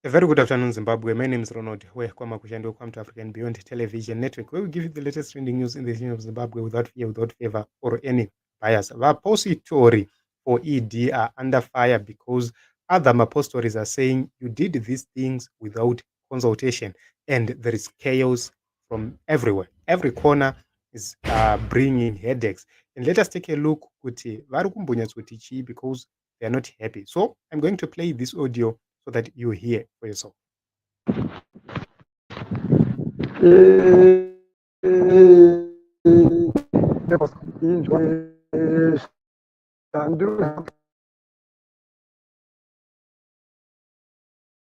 A very good afternoon, Zimbabwe. My name is Ronald Wekwamakwisha and welcome to African Beyond Television Network, where we give you the latest trending news in the nation of Zimbabwe without fear, without favor, or any bias. Vapositori for ED are under fire because other mapostories are saying you did these things without consultation, and there is chaos from everywhere. Every corner is bringing headaches. And let us take a look kuti vari kumbonyatsoti chii, because they are not happy. So I'm going to play this audio so that you hear for yourself.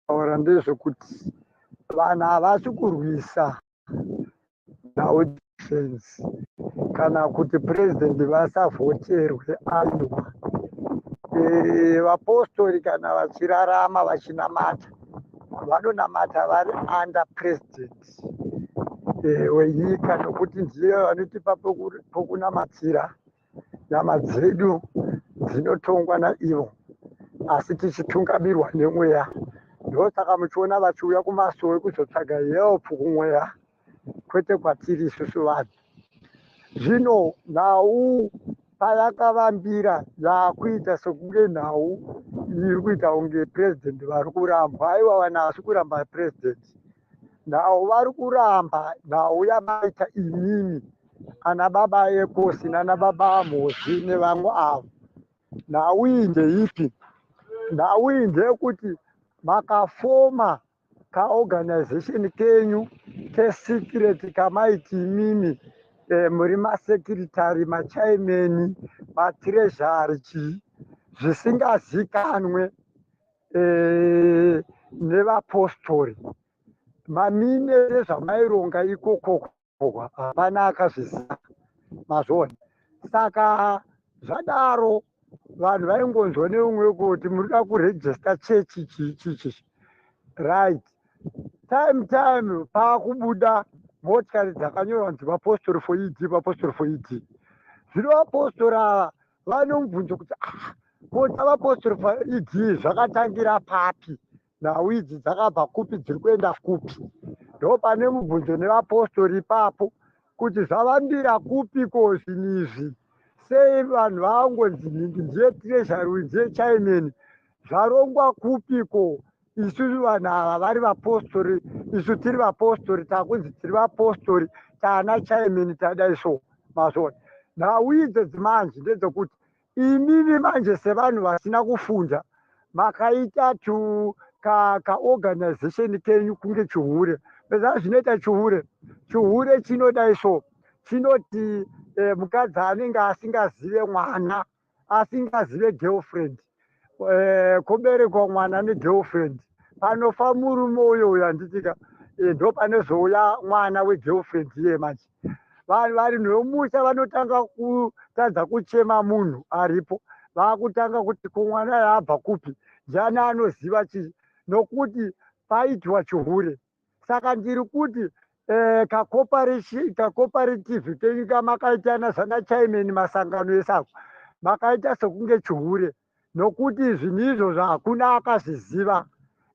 Taura ndezvekuti vanhu havasi kurwisa nhau defense kana kuti president vasavhoterwe, aiwa. Vapostori kana vachirarama vachinamata, vanonamata vari under president wenyika, nokuti ndiye vanotipa pokunamatira. Nyama dzedu dzinotongwa naivo, asi tichitungamirwa nemweya. Ndosaka muchiona vachiuya kumasowe kuzotsvaga help kumweya, kwete kwatiri isusu vanhu. Zvino nhau payakavambira yakuita sekunge nhau iri kuita kunge purezidendi vari kurambwa. Aiwa, vanhu havasi kuramba purezidendi. Nhau vari kuramba nhau yamaita imimi ana baba ekosi nana baba amhozi nevamwe avo. Nhau iyi ndeipi? Nhau iyi ndeyekuti makafoma kaorganization kenyu kesecret kamaiti imimi muri masekiritari, machairman, matreasury, chii, zvisingazikanwe nevapostori. Mamine ezvamaironga ikokoko hapana akazviziva, mazviona. Saka zvadaro vanhu vaingonzwa neumwe kuti muri kuda kurejista chechi chii chii chii. Right time time paakubuda motikari dzakanyorwa kunzi Vapostori for ED, Vapostori for ED. Zvino vapostori ava vanomubvunzo kuti, ah, kota Vapostori for ED zvakatangira papi? Nhau idzi dzakabva kupi? Dziri kuenda kupi? Ndo pane mubvunzo nevapostori ipapo kuti zvavambira kupi ko zvinhu izvi? Sei vanhu vangonzi nhingi ndiye treasury, uyu ndiye chairman? Zvarongwa kupi ko? Isusu vanhu ava vari vapostori, isu tiri vapostori, takunzi tiri vapostori, taana chairman, tadai so, mazvona. Nhau idzodzi manje ndedzekuti imimi manje sevanhu vasina kufunda makaita tu kaorganization kenyu kunge chihure. Peza zvinoita chihure, chihure chinodai so, chinoti mukadzi anenge asingazive mwana, asingazive girlfriend, koberekwa mwana negirlfriend. Panofa murume uyo uyo, handitika? Ndo panozouya mwana wegirlfriend iye. Manje vanhu vari vemusha vanotanga kutadza kuchema munhu aripo, vaakutanga kuti ko mwana yaabva kupi? Ndiani anoziva chii? Nokuti paitwa chihure. Saka ndiri kuti kacooperative kenyu kamakaitana zvana chairman, masangano esako makaita sekunge chihure, nokuti zvinhu izvozvo hakuna akazviziva.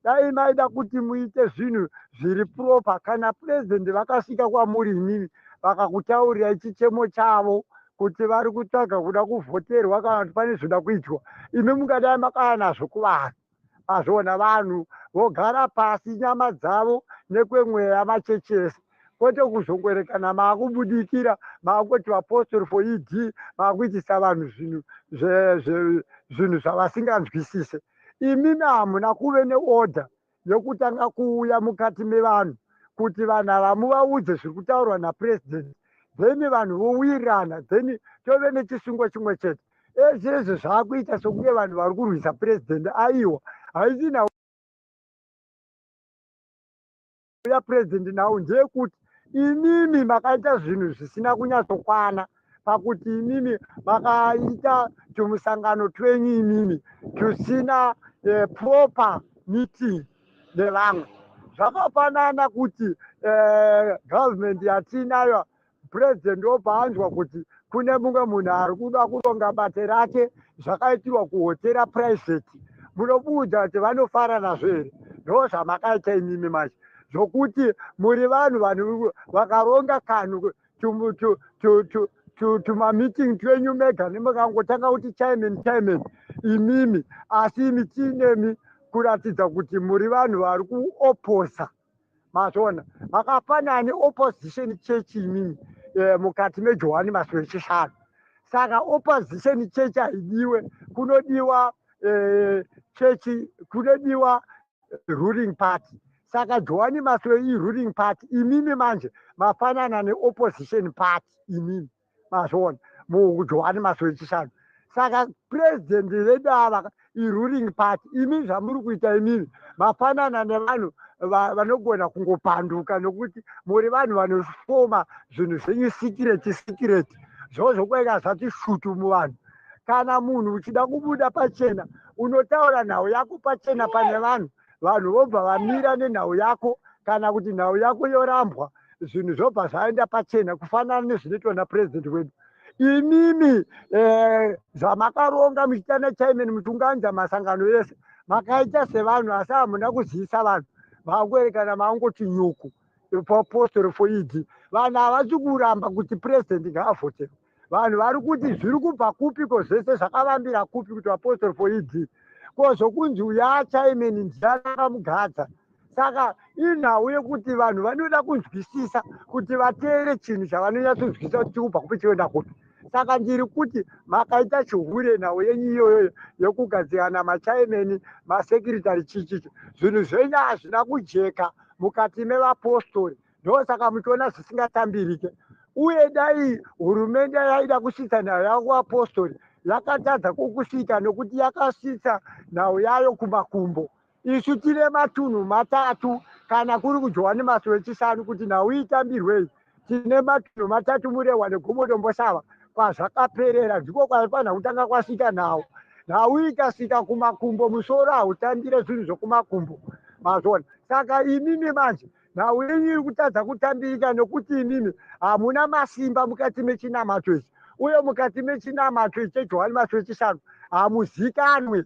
Dai maida kuti muite zvinhu zviri proper, kana purezidendi vakasvika kwamuri imimi vakakutaurirai chichemo chavo kuti vari kutsvaga kuda kuvhoterwa kana kuti pane zvoda kuitwa, imi mungadai makaya nazvo kuvanhu, azviona. Vanhu vogara pasi nyama dzavo nekwemweya machechese, kwete kuzongoerekana maakubudikira maakungoti Vapostori for ED, maakuitisa vanhu zvinhu zvavasinganzwisise. Imimi hamuna kuve neorder yokutanga kuuya mukati mevanhu kuti vanhu ava muvaudze zviri kutaurwa napurezidendi, then vanhu vowirirana, then tove nechisungo chimwe chete. Ezvezvo zvaakuita sokunge vanhu vari kurwisa purezidendi. Aiwa, haisi nhau yapurezidendi. Nhau ndeyekuti imimi makaita zvinhu zvisina kunyatsokwana, pakuti imimi makaita tumusangano twenyu imimi tusina proper meeting nevamwe. Zvakafanana kuti government yatinayo, purezidendi obva anzwa kuti kune mumwe munhu ari kuda kuronga bate rake zvakaitirwa kuhotera private. Munobuudza kuti vanofara nazvo here? Ndo zvamakaita imimi manje, zvokuti muri vanhu vanhu vakaronga kanhu tumameeting twenyu mega, nemukangotanga kuti chairman, chairman imimi, asi imi tiinemi kuratidza kuti muri vanhu vari kuopposa. Mazvona, makafanana neopposition church imimi mukati meJohani Masowe Echishanu. Saka opposition church haidiwe, kunodiwa chechi, kunodiwa ruling party. Saka Johani Masowe iruling party, imimi manje mafanana neopposition party imimi. Mazviona, muJohani Masowe Echishanu. Saka president vedu ava iruling party, imi zvamuri kuita imimi mafanana nevanhu vanogona kungopanduka, nokuti muri vanhu vanofoma zvinhu zvenyu secret secret, zvozvokweka zvati shutu muvanhu. Kana munhu uchida kubuda pachena, unotaura nhau yako pachena pane vanhu, vanhu vobva vamira nenhau yako, kana kuti nhau yako yorambwa, zvinhu zvobva zvaenda pachena, kufanana nezvinoitwa napurezidendi wedu. Imimi zvamakaronga muchiita nachairman, muchiunganidza masangano ese, makaita sevanhu, asi hamuna kuzivisa vanhu. Makuerekana maangoti nyuku papostori for ED. Vanhu havasi kuramba kuti purezidendi ngaavhoterwe. Vanhu vari kuti zviri kubva kupi ko, zvese zvakavambira kupi kuti vapostori for ED? Ko zvokunzi uya chairman ndiani akamugadza? Saka inhau yekuti vanhu vanoda kunzwisisa kuti vateere chinhu chavanonyatsonzwisisa kuti chikubva kupi, chioenda kupi. Saka ndiri kuti makaita chihure nhau yenyu iyoyo yekugadzirana machairman, masecretary, chichichi. Zvinhu zvenyu hazvina kujeka mukati mevapostori, ndosaka muchiona zvisingatambirike. Uye dai hurumende yaida kusvitsa nhau yavo kuvapostori, yakatadza kukusvika nokuti yakasvitsa nhau yayo kumakumbo. Isu tine matunhu 3 kana kuri kuJohani Masowe Echishanu kuti nhau itambirwei. Tine matunhu 3, Murehwa neGomo Domboshava, kwazvakaperera, ndiko kwaifanira kutanga kwasvika nhau. Nhau ikasvika kumakumbo, musoro hautambire zvinhu zvokumakumbo. Mazvona? Saka imimi manje nhau yenyu iri kutadza kutambirika nokuti imimi hamuna masimba mukati mechinamato ichi, uye mukati mechinamato ichi cheJohani Masowe Echishanu hamuzikanwe.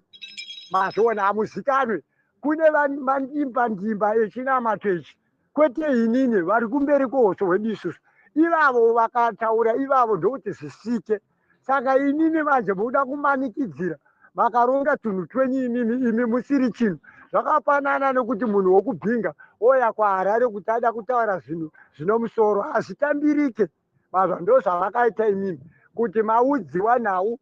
Mazviona, hamuzikanwe. Kune mandimba ndimba echinamato ichi, kwete inini, vari kumberi kwohosho hwedu isusu. Ivavo vakataura ivavo ndokuti zvisike. Saka inini manje muda kumanikidzira, makaronga tunhu twenyu imimi, imi musiri chinhu. Zvakafanana nekuti munhu wokubhinga oya kwaHarare kuti ada kutaura zvinhu zvino musoro, hazvitambirike. Mazva, ndo zvavakaita imimi, kuti maudziwa nhau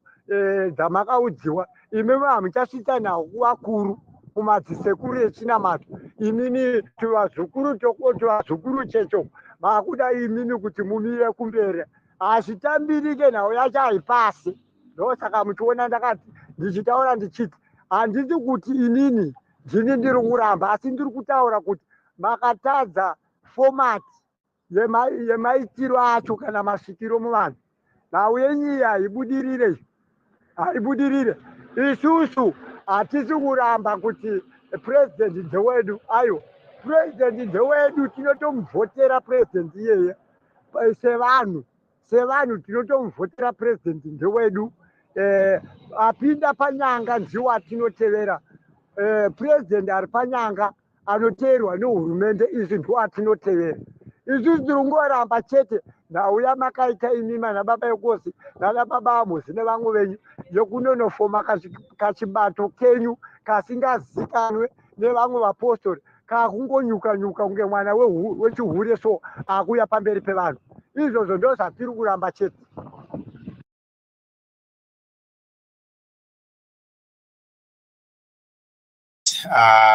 dzamakaudziwa imimi, hamuchasvitsa nhau kuvakuru, kumadzisekuru echinamato. Imimi tuvazukuru tuvazukuru checho makuda imimi kuti mumire kumberi, hazvitambirike, nhau yacho haipasi. Ndosaka muchiona ndakati ndichitaura ndichiti handisi kuti inini ndini ndiri kuramba, asi ndiri kutaura kuti makatadza format yemaitiro acho kana masvikiro muvanhu. Nhau yenyu iyi haibudirire, haibudirire. Isusu hatisi kuramba kuti purezidendi ndewedu. Aiwa, purezidendi ndewedu, tinotomuvhotera purezidendi iyeye sevanhu. Sevanhu tinotomuvhotera purezidendi, ndewedu. Apinda panyanga ndiwo atinotevera. Purezidendi ari panyanga anoteerwa nehurumende izvi ndo atinotevera. Isusu tiri kungoramba chete nhau yamakaita imimi ana baba Ekosi nana baba Amosi nevamwe venyu yekunonofoma kachibato kenyu kasingazikanwe nevamwe vapostori, kakungonyuka nyuka kunge mwana wechihure, so akuuya pamberi pevanhu. Izvozvo ndo zvatiri kuramba chete.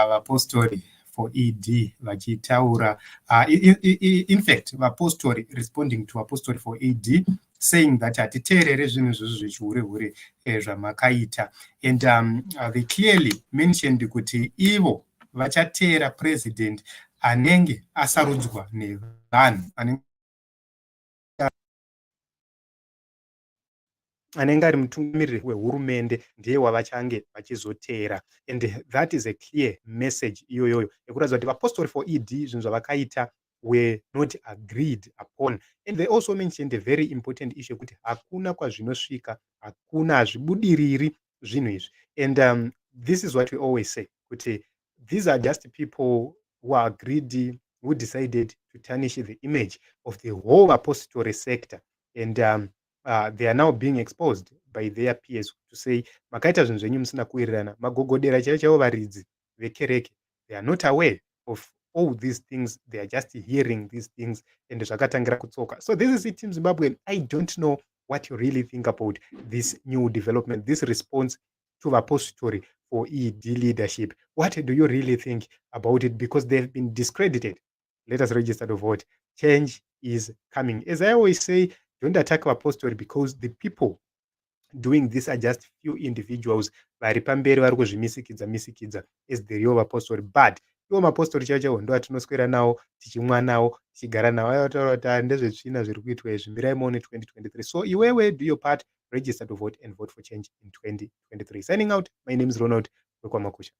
Vapostori for ED vachitaura, in fact vapostori responding to apostle for ED, saying that hatiteerere zvinhu izvozvo zvechihure hure zvamakaita. And they clearly mentioned kuti ivo vachateera president anenge asarudzwa nevanhu, anenge ari mutungamiriri wehurumende, ndiye wavachange vachizoteera. And that is a clear message iyoyoyo yekuratidza kuti vapostori for ED zvinhu zvavakaita were not agreed upon. And they also mentioned a very important issue yekuti hakuna kwazvinosvika, hakuna, hazvibudiriri zvinhu izvi. And this is what we always say, kuti These are just people who are greedy, who decided to tarnish the image of the whole apostle sector, and they are now being exposed by their peers to say makaita zvinhu zvenyu musina kuwirirana, magogodera chaivo chaivo varidzi vekereke. They are not aware of all these things. They are just hearing these things, and zvakatangira kutsoka. So this is it, Team Zimbabwe. I don't know what you really think about this new development, this response to Vapostori for ED leadership. What do you really think about it? Because they've been discredited. Let us register to vote. Change is coming. As I always say, don't attack Vapostori, because the people doing this are just few individuals vari pamberi vari kuzvimisikidza misikidza as the real vapostori, but iwo mapostori chaivo chaivo ndo atinoswera nawo, tichimwa nawo, tichigara nawo. Aiwataura kuti ndezvetsvina zviri kuitwa izvi, mirai muone 2023. So iwewe, do your part, register to vote and vote for change in 2023. Signing out, my name is Ronald Wekwamakusha.